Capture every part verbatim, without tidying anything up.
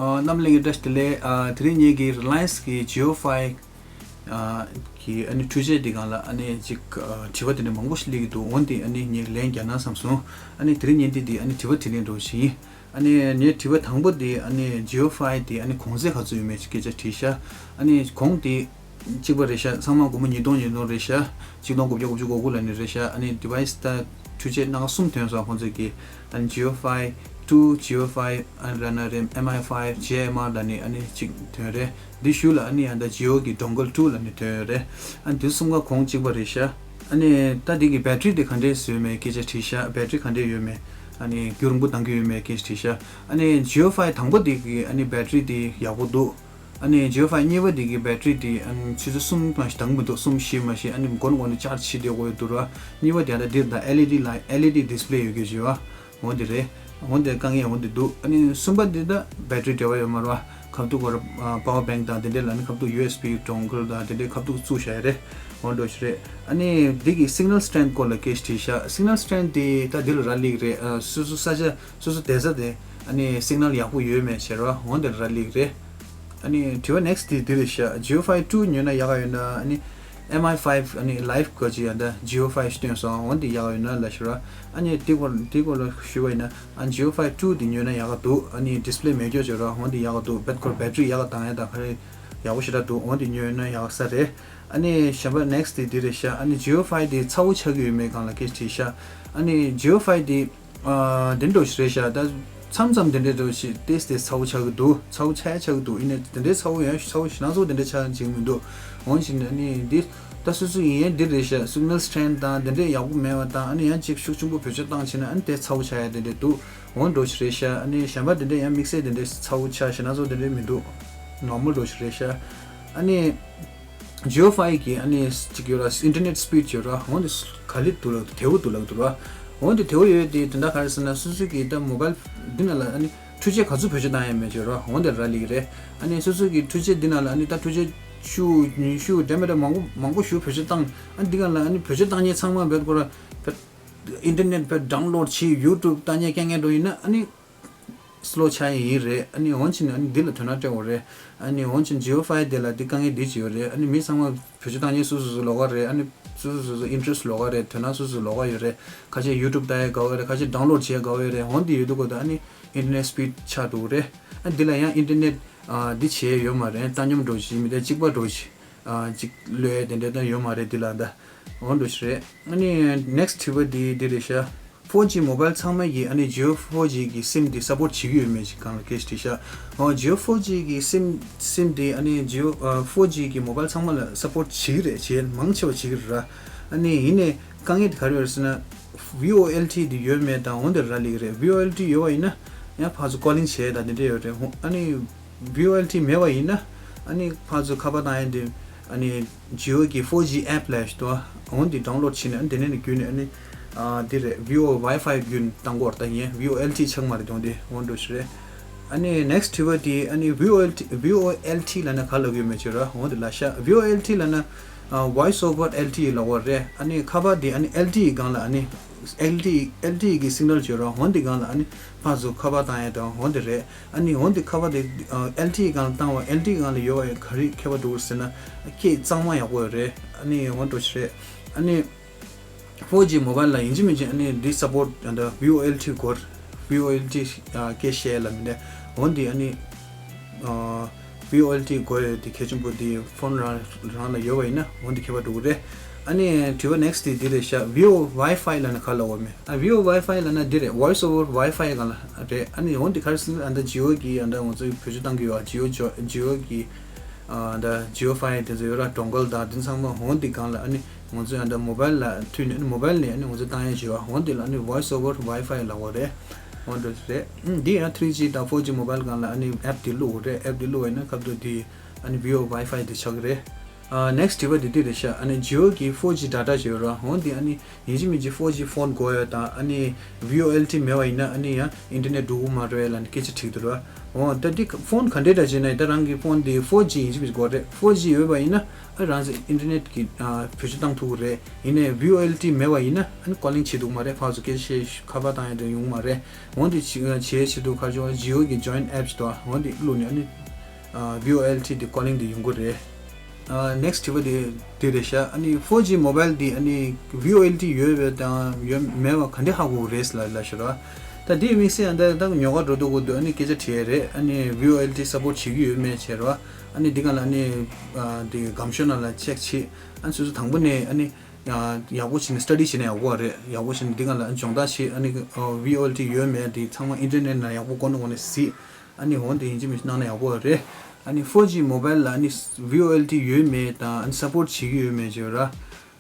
ཨ། རྣམ་པ་ལྷན་རྒྱས་བཀྲ་ཤིས་བདེ་ལེགས། ཨ། དེ་རིང་ངེད་ཀྱི་Reliance་གི་Jio Fi་ཨ་གི་ཨ་ནི་འཕྲུལ་ཆས་འདི་སྒང་ལ་ཨ་ནི་ཅིག་ཨ་དྲི་བ་དེ་འདྲ་མང་པོ་ཞིག་སླེབས་ཀྱི་འདུག་འོན་ཏེ་ཨ་ནི་ངས་ལན་རྒྱག་ན་བསམ་སོང་། ཨ་ནི་དེ་རིང་ངས་འདི་འདི་ཨ་ནི་དྲི་བ་དྲིས་ལན་འདྲ་བོ་ཞིག་ཡིན། ཨ་ནི་ངའི་དྲི་བ་དང་པོ་དེ་ཨ་ནི་Jio Fi་དེ་ཨ་ནི་གོང་ཚད་ག་ཚོད་ཡོད་མེད་ཅིག་སྐད་ཆ་དྲིས་ཤག་ཨ་ནི་གོང་དེ་གཅིག་པ་རེད་ཤག་ཚང་མ་སྒོར་མོ་ཉིས་སྟོང་ཉིས་སྟོང་རེད་ཤག་གཅིག་སྟོང་དགུ་བརྒྱ་དགུ་བཅུ་གོ་དགུ་ལབ་ནི་རེད་ཤག་ཨ་ནི་device་ད་འཕྲུལ་ཆས་སྣ་ཁ་གསུམ་ཐོན་སོང་ཁོང་ཚོས་ཀྱི། ཨ་ནི་Jio Fi two, Jio Fi ཨ་ནི་ར་ན་རེ་MI Five, JMR ལབ་ནི་ཨ་ནི་གཅིག་ཐོན་རེད། འདི་གཞུག་ལ་ཨ་ནི་ཡང་ད་Jio་གི་Dongle two ལབ་ནི་ཐོན་ཡོད་རེད། ཨ་ནི་འདི་གསུམ་ཀ་གོང་གཅིག་པ་རེད་ཤག་ཨ་ནི་ད་འདི་གི་battery་དེ་ག་འདྲས་བཟོས་མེད་སྐད་ཆ་དྲིས་ཤག battery་ག་འདྲས་ཡོད་མེད། ཨ་ནི་རྒྱུན་རིང་པོ་གཏོང་གི་ཡོད་མེད་སྐད་ཆ་དྲིས་ཤག་ཨ་ནི་Jio Fi་དང་པོ་དེ་གི་ཨ་ནི་battery་དེ་ཡག་པོ་འདུག་ཨ་ནི་Jio Fi་གཉིས་པ་དེ་གི་battery་དེ་ཨ་ནི་ཆུ་ཚོད་གསུམ་མ་ཞིག་འདང་མི་འདུག་གསུམ་བཞི་མ་ཞིག་ཨ་ནི་མགོ་ནས་མགོ་ནས་charge་བྱེད་བསྡད་དགོས་ཡོད་འདུག་ར། གཉིས་པ་དེ་ད་འདིར་ད་LED light, LED display་ཡོད་ཀྱི་བྱས་པ། འོ་འདི་རེད། འོ་འདི་དཀའ་ངལ་འོ་འདི་འདུག་ཨ་ནི་གསུམ་པ་འདི་ད་battery་འབྲེལ་བ་ཡོད་མ་རེད་པ། ཁ་ཐུག་གོ་ར་power bank་དང་དེ་འདྲས་ལ་ནི་ཁ་ཐུག་USB dongle་དང་དེ་འདྲས་ཁ་ཐུག་བཙུགས་བཞག་ཡ་རེད། འོ་འདྲ་ཞིག་རེད། ཨ་ནི་འདི་གི་signal strength་སྐོར་ལ་སྐད་ཆ་དྲིས་ཤག signal strength་དེ་ད་འདི་ལ་རག་ལས་ཀྱི་རེད། ཨ་སོ་སོ་ས་ཆ་སོ་སོ་བསྡད་ས་དེ་ཨ་ནི་signal་ཡག་པོ་ཡོད་མེད་བྱས་ར་འོ་འདི་ལ་རག་ལས་ཀྱི་རེད། ཨ་ནི་དྲི་བ་next་དེ་འདི་རེད་ཤག Jio Fi two་ཉོས་ན་ཡག་ག་ཡོད་ན་ཨ་ནི་MI Five་ཨ་ནི་live་ག་ཅི་ཡང་ད་Jio Fi་ཞིག་བཏོན་སོང་འོ་འདི་ཡག་ག་ཡོད་ན་ལབ་ཤི་ར། ཨ་ནི་དེ་སྐོར་དེ་སྐོར་ལ་ཞུ་བ་ཡིན་ན་ཨ་Jio Fi two་དེ་ཉོས་ན་ཡག་ག་འདུག་ཨ་ནི་display་མེད་སྐྱོ་བྱོས་ར་འོ་འདི་ཡག་ག་འདུག་བེད་ཁོར་battery་ཡག་ག་བཏང་ཡ་ད་ག་རེ་ཡག་པོ་ཞེ་དྲག་འདུག་འོ་འདི་ཉོས་ན་ཡག་ས་རེད། ཨ་ནི་གཞན་པ་next་དེ་འདི་རེད་ཤག་ཨ་ནི་Jio Fi་དེ་ཚ་བོ་ཆགས་ཀྱི་ཡོད་མེད་སྒང་ལ་སྐད་ཆ་དྲིས་ཤག་ཨ་ནི་Jio Fi་དེ་ཨ་དེ་འདྲ་ཞིག་རེད་ཤག་ད་མཚམས་མཚམས་དེ་འདྲ་འདྲ་ཞིག་ཏེས་ཏེས་ཚ་བོ་ཆགས་ཀྱི་འདུག་ཚ་བོ་ཆགས་ཡ་ཆགས་ཀྱི་འདུག་ཡིན་ནའི་དེ་འདྲའི་ཚ་བོ་ཡང་ཚ་བོ་ཞེ་ན་ཚ་བོ་དེ་འདྲ་ཆགས་བྱེད་ཀྱི་མི་འདུག་འོན་ཀྱང་ཨ་ནི་འདི་ད་སོ་སོ་ཡིན་ཡང་འདི་རེད་ཤག signal strength་དང་དེ་འདྲའི་ཡག་པོ་མེད་པ་དང་ཨ་ནི་ཡང་ཅིག་ཤུགས་ཆེན་པོ་བེད་སྤྱོད་བཏང་བྱས་ན་ཨ་ནི་དེ་ཚ་བོ་ཆགས་ཡ་དེ་འདྲ་འདུག་འོ་འདྲ་ཞིག་རེད་ཤག་ཨ་ནི་གཞན་པ་དེ་འདྲ་ཡང་དམིགས་བསལ་དེ་འདྲ་ཚ་བོ་ཆགས་ཞེ་ན་ཚ་བོ་དེ་འདྲ་མི་འདུག normal་འདྲ་ཞིག་རེད་ཤག་ཨ་ནི་Jio Fi་གི་ཨ་ནི་ཅིག་ཡོད་ར་internet speed་ཡོད་ར་འོ་འདི་ག་ལེར་འདུག་ལབ་དེ་བོ་འདུག་ལབ་འདུག་ར། འོ་འདི་དེ་བོ་ཡོད་དེ་དེ་འདྲ་ག་རེ་ཟེར་ན་སོ་སོ་གི་ད་mobile་འདི་ནང་ལ་ཨ་ནི་འཕྲུལ་ཆས་ག་ཚོད་བེད་སྤྱོད་བཏང་ཡ་མེད་ཅེས་ར་འོ་འདི་རག་ལས་ཀྱི་རེད། ཨ་ནི་སོ་སོ་གི་འཕྲུལ་ཆས་འདི་ནང་ལ་ཨ་ནི་ད་འཕྲུལ་ཆས་ཤུ་ཉུང་ཤུ་འདྲ་མི་འདྲ་མང་པོ་མང་པོ་ཞིག་བེད་སྤྱོད་བཏང་ཨ་འདི་ག་ལ་ཨ་ནི་བེད་སྤྱོད་བཏང་མཁན་ཚང་མ་བེད་ཁོ་ར་བེད་internet་བེད་download་བྱེད་YouTube་ལྟ་མཁན་སྐད་ངན་འགྲོ་ཡིན་ན་ཨ་ནི་slow་ཆགས་ཡ་ཡིན་རེད། ཨ་ནི་འོན་ཅིན་ཨ་ནི་འདི་ལ་དོ་སྣང་སྤྲད་དགོས་རེད། ཨ་ནི་འོན་ཅིན་Jio Fi་དེ་ལ་འདི་དཀའ་ངལ་འདི་ཅིག་ཡོད་རེད། ཨ་ནི་མི་ཚང་མ་བེད་སྤྱོད་བཏང་མཁན་སོ་སོ་སོ་ལོགས་ཀ་རེད། ཨ་ནི་སོ་སོ་སོ་སོ་interest་ལོགས་ཀ་རེད། དོ་སྣང་སོ་སོ་ལོགས་ཀ་ཡོད་རེད། ཁ་ཤས་YouTube་ལྟ་ཡ་དགའ་བོ་ཡོད་རེད། ཁ་ཤས་download་བྱེད་ཡ་དགའ་བོ་ཡོད་རེད། འོན་ཏེ་ཡོད་དུས་སྐབས་དུ་ཨ་ནི་internet speed་ཆག་འགྲོ་གི་རེད། ཨ་འདི་ལ་ཡང་internet་ཨ་འདི་བྱེད་ཡ་ཡོད་མ་རེད། ལྟ་སྙོམས་འགྲོ་ཅིག་མི་དེ་གཅིག་པ་འགྲོ་ཅིག་ཨ་ཅིག་ལོས་དེ་འདྲ་ད་ཡོད་མ་རེད། འདི་ལ་ད་འོ་འདྲ་ཞིག་རེད། ཨ་ནི་next་དྲི་བ་འདི་འདི་རེད་ཤག four G mobile་ཚང་མ་གིས་ཨ་ནི་Jio four G་གི་sim་འདི་support་བྱེད་ཀྱི་ཡོད་མེད་ཅིག་སྒང་ལ་སྐད་ཆ་དྲིས་ཤག་འོ་Jio four G་གི་sim sim་འདི་ཨ་ནི་Jio་ཨ་four G་གི་mobile་ཚང་མ་ལ་support་བྱེད་ཀྱི་རེད། བྱེད་མང་ཆེ་བ་བྱེད་ཀྱི་རེད་ར། ཨ་ནི་ཡིན་ནའི་དཀའ་ངལ་དེ་ག་རེ་ཡོད་རེད་ཟེར་ན་VoLTE་འདི་ཡོད་མེད་དང་འོ་འདི་རག་ལས་ཀྱི་རེད། VoLTE་ཡོད་པ་ཡིན་ན་ཡང་ཕར་ཚུར་calling་བྱེད་ཡ་དང་འདི་འདྲ་ཡོད་རེད། ཨ་ནི་VoLTE་མེད་པ་ཡིན་ན་ཨ་ནི་ཕར་ཚུར་ཁ་པར་བཏང་ཡ་འདི་ཨ་ནི་Jio་གི་four G app་ལབ་ཞིག་འདུག་འོ་འདི་download་བྱས་ནས་ཨ་ནི་དེ་ནས་ནི་བརྒྱུད་ནས་ཨ་ནི་ཨ་འདི་རེད། Vio Wi-Fi་བརྒྱུད་ནས་བཏང་གི་ཡོད་རེད། ད་ཡིན་VoLTE་ཆགས་མ་རེད་དོན་དེ་འོ་འདྲ་ཞིག་རེད། ཨ་ནི་next་དྲི་བ་དེ་ཨ་ནི་VoLTE VoLTE་ལབ་ན་ག་ལབ་ཡོད་མེད་ཅེས་ར་འོ་འདི་ལབ་ཤག VoLTE་ལབ་ན་ཨ་Voice over LTE་ལབ་པ་རེད། ཨ་ནི་ཁ་པར་དེ་ཨ་ནི་LTE་སྒང་ལ་ཨ་ནི་LTE LTE་གི་signal་བརྗོད་ར་འོ་འདི་སྒང་ལ་ཨ་ནི་ཕར་ཚུར་ཁ་པར་བཏང་ཡ་དང་འོ་འདི་རེད། ཨ་ནི་འོ་འདི་ཁ་པར་དེ་ཨ་LTE་སྒང་ལ་བཏང་བ་LTE་སྒང་ལ་ཡོད་པ་ག་རེ་ཁྱད་པར་འདུག་ཟེར་ན་སྐད་གཙང་མ་ཡག་པོ་ཡོད་རེད། ཨ་ནི་འོ་འདྲ་ཞིག་རེད། ཨ་ནི་four G mobile་ལ་ཡིན་གཅིག་མིན་གཅིག་ཨ་ནི་འདི་support་ཨ་ནི་VoLTE་དགོས། VoLTE་ཨ་སྐད་བཤད་ལ་མི་འདྲ་འོ་འདི་ཨ་ནི་ཨ་VoLTE་དགོས་ཡོད་དེ་གལ་ཆེན་པོ་འདི་phone་རང་རང་ལ་ཡོད་པ་ཡིན་ན་འོ་འདི་ཁྱད་པར་འགྲོ་གི་རེད། ཨ་ནི་དྲི་བ་next་དེ་འདི་རེད་ཤག Vio Wi-Fi་ལབ་ན་ག་ལབ་པ་མེད། ཨ་Vio Wi-Fi་ལབ་ན་འདི་རེད། Voice over Wi-Fi་སྒང་ལ་རེད། ཨ་ནི་འོ་འདི་ག་རེ་ཟེར་ན་ཨ་ད་Jio་གི་ཨ་ད་ང་ཚོ་བེད་སྤྱོད་བཏང་གི་ཡོད། Jio Jio་གི་ཨ་ད་Jio Fi་དེ་ཚོ་ཡོད་ར་dongle་དང་དེ་ཚང་མ་འོ་འདི་སྒང་ལ་ཨ་ནི་ང་ཚོས་ཨ་ད་mobile་ལ་མཐུད་ནས་ཨ་ནི་mobile་ནས་ཨ་ནི་ང་ཚོས་བཏང་ཡ་བྱེད་པ་འོ་འདི་ལ་ཨ་ནི་Voice over Wi-Fi་ལབ་པ་རེད། འོ་འདྲ་རེད། ཨ་འདི་ཡང་three G་དང་four G mobile་སྒང་ལ་ཨ་ནི་app་དེ་བླུག་དགོས་རེད། app་དེ་བླུག་པ་ཡིན་ན་སྐབས་ཐོག་དེ་ཨ་ནི་Vio Wi-Fi་དེ་ཆགས་ཀྱི་རེད། ཨ་next དྲི་བ་འདི་འདི་རེད་ཤག་ཨ་ནི་Jio གི་four G data ཅིག་ཡོད་ར། འོ་འདི་ཨ་ནི་ཡིན་གཅིག་མིན་གཅིག་four G phone དགོས་ཡོད་དང་། ཨ་ནི་V O L T མེད་པ་ཡིན་ན་ཨ་ནི་ཡང་internet འགྲོ་གི་མ་རེད་ལབ་ནས་སྐད་ཆ་དྲིས་འདུག་ར། འོ་ད་འདི་phone ག་འདྲས་འདྲ་བྱས་ན་ད་རང་གི་phone འདི་four G ཡིན་གཅིག་མིན་གཅིག་དགོས་རེད། four G ཡོད་པ་ཡིན་ན་ཨ་རང་ཚོ་internet གི་ཨ་བེད་སྤྱོད་བཏང་ཐུབ་ཀྱི་རེད། ཡིན་ནའི་V O L T མེད་པ་ཡིན་ན་ཨ་ནི་calling བྱེད་ཐུབ་ཀྱི་མ་རེད། ཕར་ཚུར་སྐད་ཆ་བཤད་ཁ་པར་བཏང་ཡ་དེ་ཡོང་གི་མ་རེད། འོ་འདི་བྱེད་བྱེད་དུས་ཁ་ཆེ་Jio གི join app ཅིག་འདུག་འོ་འདི་བླུགས་ནས་ཨ་ནི་ཨ་V O L T འདི་calling འདི་ཡོང་གི་རེད། ཨ་next དྲི་བ་དེ་དེ་རེད་ཤག་ཨ་ནི་four G mobile འདི་ཨ་ནི་V O L T ཡོད་པ་དང་ཡོད་མེད་པ་ག་འདྲས་ཧ་གོ་གི་རེད་ལབ་ལབ་ཤག་ར། ད་འདི་དམིགས་བསལ་ཨ་ད་ད་ཉོ་ག་འགྲོ་འདུག་གོ་འདུག་ཨ་ནི་སྐད་ཆ་དྲིས་རེད། ཨ་ནི་V O L T support བྱེད་ཀྱི་ཡོད་མེད་བྱས་ར། ཨ་ནི་འདི་ག་ལ་ཨ་ནི་ཨ་འདི་སྒམ་ཤོག་ནང་ལ་check བྱེད། ཨ་ནི་སོ་སོ་དང་པོ་ནས་ཨ་ནི་ཡག་པོ་བྱས་ནས་study བྱས་ན་ཡག་པོ་རེད། ཡག་པོ་བྱས་ནས་འདི་ག་ལ་ཨ་ནི་སྦྱོང་བརྡར་བྱེད། ཨ་ནི་V O L T ཡོད་མེད་འདི་ཚང་མ་internet ནང་ཡག་པོ་གོ་ནོ་གོ་ནས་གཟིགས། ཨ་ནི་འོ་འདི་ཡིན་གཅིག་མིན་གཅིག་གནང་ན་ཡག་པོ་རེད། ཨ་ནི་four G mobile ལ་ཨ་ནི་V O L T ཡོད་མེད་དང་ཨ་ནི་support བྱེད་ཀྱི་ཡོད་མེད་བྱས་ར།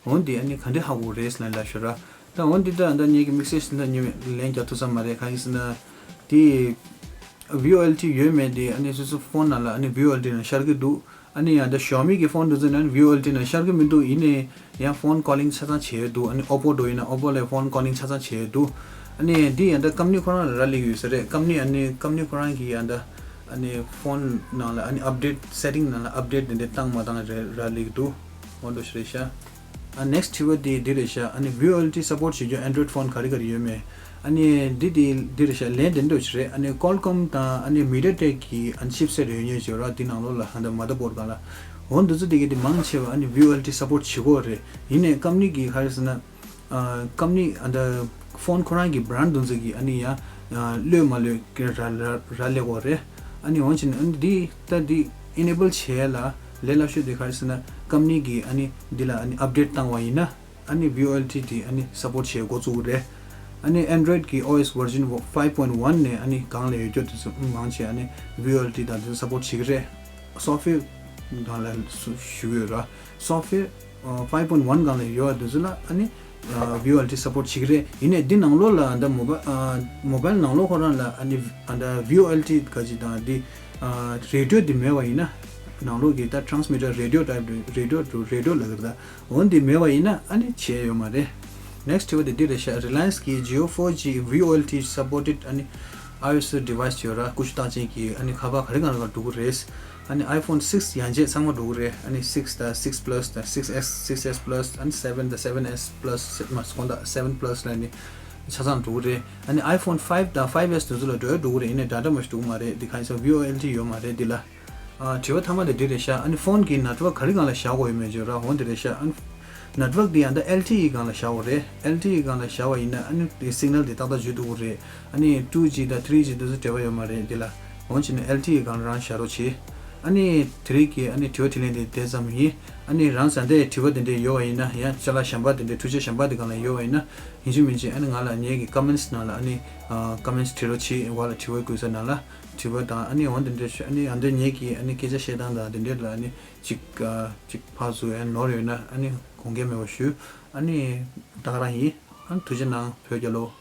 འོ་འདི་ཨ་ནི་ག་འདྲས་ཧ་གོ་རེད་ལབ་ལབ་ཤག་ར། ད་འོ་འདི་ད་ད་ངེད་ཀྱི་དམིགས་བསལ་ཞིག་ད་ཉེ་ལན་རྒྱག་ཐུབ་ས་མ་རེད། གང་ཡིན་ཟེར་ན་དེ་V O L T ཡོད་མེད་དེ་ཨ་ནི་སོ་སོ་phone ནང་ལ་ཨ་ནི་V O L T ནང་ཤར་གྱི་འདུག་ཨ་ནི་ཡང་ད་Xiaomi གི་phone འདི་ཚོ་ནང་V O L T ནང་ཤར་གྱི་མི་འདུག་ཡིན་ནའི་ཡང་phone calling ཆ་ཚང་བྱས་ཡོད་འདུག་ཨ་ནི་Oppo འགྲོ་ཡིན་ན་Oppo ལ་phone calling ཆ་ཚང་བྱས་ཡོད་འདུག་ཨ་ནི་འདི་ཡང་ད་company ཁོ་རང་ལ་རག་ལས་ཀྱི་ཡོད་ས་རེད། company ཨ་ནི་company ཁོ་རང་གི་ཡང་ད་ཨ་ནི་phone ནང་ལ་ཨ་ནི་update setting ནང་ལ་update དེ་འདྲ་བཏང་མ་བཏང་རེད་རག་ལས་ཀྱི་འདུག་འོ་འདྲ་ཞིག་རེད་ཤག་ཨ་next དྲི་བ་དེ་འདི་རེད་ཤག་ཨ་ནི་V O L T support བྱེད་རྒྱུ་Android phone ག་རེ་ག་རེ་ཡོད་མེད། ཨ་ནི་འདི་དེ་འདི་རེད་ཤག་ལན་དེ་འདྲ་ཞིག་རེད། ཨ་ནི་Qualcomm དང་ཨ་ནི་MediaTek གི་ཨ་ནི་chipset ཡོད་ཉེན་ཞིག་ཡོད་ར། དེ་ནང་ལོགས་ལ་ཨ་ད་motherboard སྒང་ལ་འོ་འདི་ཚོ་དེ་གི་དེ་མང་ཆེ་བ་ཨ་ནི་V O L T support བྱེད་ཀྱི་ཡོད་རེད། ཡིན་ནའི་company གི་ག་རེ་ཟེར་ན་ཨ་company ཨ་ད་phone ཁོ་རང་གི་brand འདི་ཚོ་གི་ཨ་ནི་ཡང་ཨ་ལོས་མ་ལོས་ཀྱི་ར་ར་རག་ལས་ཀྱི་ཡོད་རེད། ཨ་ནི་འོ་བྱས་ནས་ཨ་ནི་འདི་ད་འདི་enable བྱས་ལ་ལས་སླ་ཤོས་དེ་ག་རེ་ཟེར་ན་company གི་ཨ་ནི་འདི་ལ་ཨ་ནི་update བཏང་བ་ཡིན་ན། ཨ་ནི་V O L T དེ་ཨ་ནི་support བྱེད་འགོ་བཙུགས་རེད། ཨ་ནི་Android གི་O S version five point one ནས་ཨ་ནི་སྒང་ལ་ཡོད་རྒྱུ་དེ་ཚོ་མང་ཆེ་ཨ་ནི་V O L T དང་དེ་ཚོ་support བྱེད་ཀྱི་རེད། software སྒང་ལ་སུ་ཞུ་གི་ཡོད་ར། software five point one སྒང་ལ་ཡོད་པ་དེ་ཚོ་ལ་ཨ་ནི་V O L T support བྱེད་ཀྱི་རེད། ཡིན་ནའི་འདི་ནང་ལོགས་ལ་ཨ་ད་mobile ཨ་mobile ནང་ལོགས་ཁོ་རང་ལ་ཨ་ནི་ཨ་ད་V O L T ག་ཅིག་དང་འདི་ཨ་radio དེ་མེད་པ་ཡིན་ན་ནང་ལོགས་ཀྱི་ད་transmitter radio type radio radio ལ་ཟེར་ད། འོ་འདི་མེད་པ་ཡིན་ན་ཨ་ནི་བྱས་ཡོད་མ་རེད། next དྲི་བ་དེ་འདི་རེད་ཤག Reliance གི་Jio four G V O L T supported ཨ་ནི་iOS device ཡོད་ར། ཀུ་ཤུ་རྟགས་ཅན་གྱི་ཨ་ནི་ཁ་པར་ག་རེ་ག་རེ་ག་འགྲོ་གི་རེད། ཨ་ནི་iPhone six ཡན་ཆད་ཚང་མ་འགྲོ་གི་རེད། ཨ་ནི་six དང་six plus དང་six S six S plus ཨ་ནི་seven དང་seven S plus མ་སོང་ད་seven plus ལ་ནི་ཆ་ཚང་འགྲོ་གི་རེད། ཨ་ནི་iPhone five དང་five S དེ་ཚོ་ལ་འགྲོ་ཡ་འགྲོ་གི་རེད། ཡིན་ནའི་data མ་ཞིག་འགྲོ་གི་མ་རེད། འདི་གང་ཡིན་ཟེར་V O L T ཡོད་མ་རེད་འདི་ལ། ཨ་དྲི་བ་མཐའ་མ་དེ་འདི་རེད་ཤག་ཨ་ནི་phone གི་network ག་རེ་སྒང་ལ་བཞག་དགོས་ཡོད་མེད་བརྗོད་ར། འོ་འདི་རེད་ཤག་ཨ་ནི་network དེ་ཡང་ད་L T E སྒང་ལ་བཞག་དགོས་རེད། L T E སྒང་ལ་བཞག་པ་ཡིན་ན་ཨ་ནི་དེ་signal དེ་ཏག་ཏག་འཇུ་ཐུབ་ཀྱི་རེད། ཨ་ནི་two G དང་three G དེ་ཚོ་འབྲེལ་བ་ཡོད་མ་རེད་འདི་ལ། འོ་བྱས་ནས་L T E སྒང་ལ་རང་བཞག་རོགས་བྱེད། ཨ་ནི་དེ་རིང་གི་ཨ་ནི་དྲི་བ་དྲིས་ལན་དེ་དེ་ཙམ་ཡིན། ཨ་ནི་རང་ས་འདི་དྲི་བ་དེ་འདྲ་ཡོད་པ་ཡིན་ན་ཡང་ཅ་ལག་གཞན་པ་དེ་འདྲ་འཕྲུལ་ཆས་གཞན་པ་དེ་སྒང་ལ་ཡོད་པ་ཡིན་ན་ཡིན་གཅིག་མིན་གཅིག་ཨ་ནི་ང་ལ་ངེད་ཀྱི་comments ནང་ལ་ཨ་ནི་ཨ་comments བྲིས་རོགས་བྱེད། འོག་ལ་དྲི་བ་དགོས་ས་ནང་ལ། དྲི་བ་དང་ཨ་ནི་འོ་འདི་འདྲ་ཞུ། ཨ་ནི་ཨ་འདི་ངེད་ཀྱི་ཨ་ནི་སྐད་ཆ་བཤད་སྟངས་དང་འདི་འདྲ་ལ་ཨ་ནི་ཅིག་ཨ་ཅིག་ཕར་ཚུར་ཨ་ནོར་ཡོད་ན་ཨ་ནི་དགོངས་འགལ་མེད་པ་ཞུ། ཨ་ནི་ད་ག་རང་ཡིན། ཨ་ནི་ཐུགས་རྗེ་གནང་། བོད་རྒྱལ་ལོ།